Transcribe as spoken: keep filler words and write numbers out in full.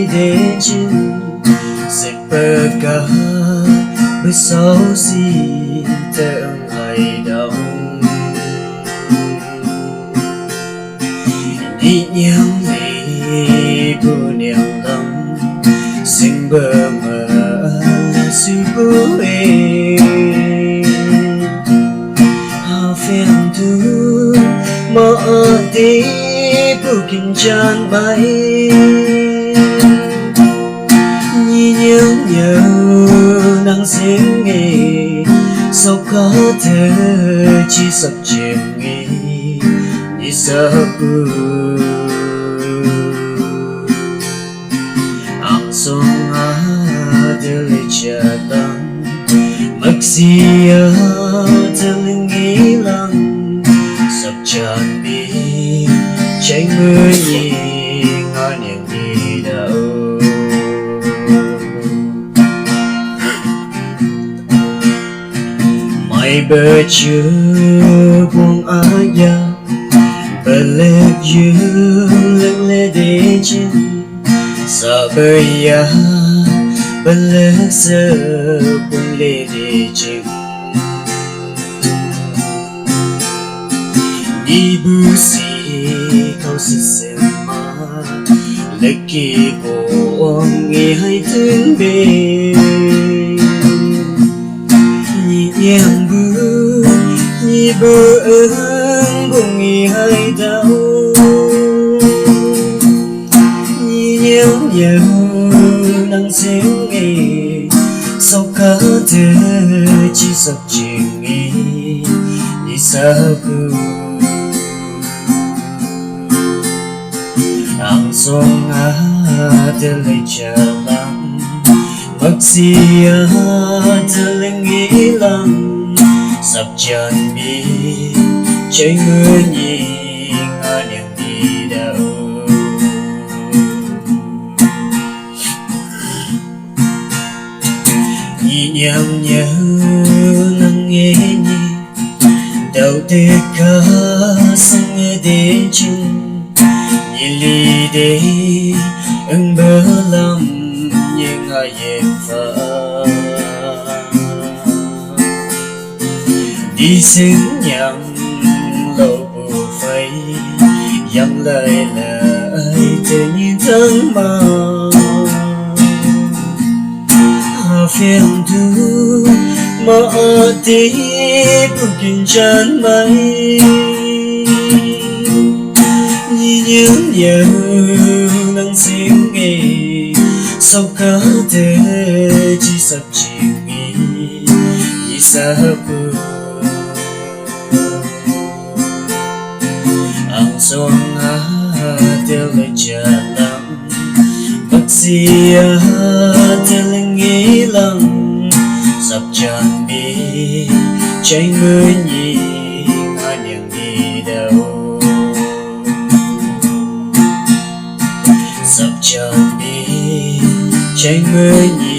Dejin sipaka besau si tengah dau. Di nyang li bu nyang lam sing bama subu e. Hafeng tu ma adi bu kin jan mai. Ni nyang nyau nang sing e. Sok ka te chi sok jing e. Ni sa bu. Ang song a de le cha tang. Mak si a de le ngi lang. Sap chan bi. Cheng mu ni nga nyang di dau. Mai ba chu bung a ya. Ba le yu lang le de chin. Sa ba ya. Ba le sa bung le de chin. Ni bu si kau si sema. Leki bong i hai tun be. Ni yang bu, ni bu eng bong i hai dau. Ni yang yang nang sing e. Sok ka te chi sok jing e. Ni sa bu. Ang song a de le cha lang. Mak si a de le ngi lang. Sap chan bi. Cheng mu ni nga nyang di dau. Ni nyang nyau nang e ni. Dau te ka sang e de chin. Ni li de eng ba lam nyang a ye fa. Di sing nyang lo bu fai. Yang lai lai te ni tang ma. Ha fiang tu ma a ti pu kin chan mai. Ni nyang nyau nang sing e. Sok ka te chi sap chi ngi. Ni sa pu. Ang song a te le cha lang. Mak si a te le ngi lang. Sap chan bi. Cheng mu ni nga nyang di dau. Sap chan bi. Cheng mu ni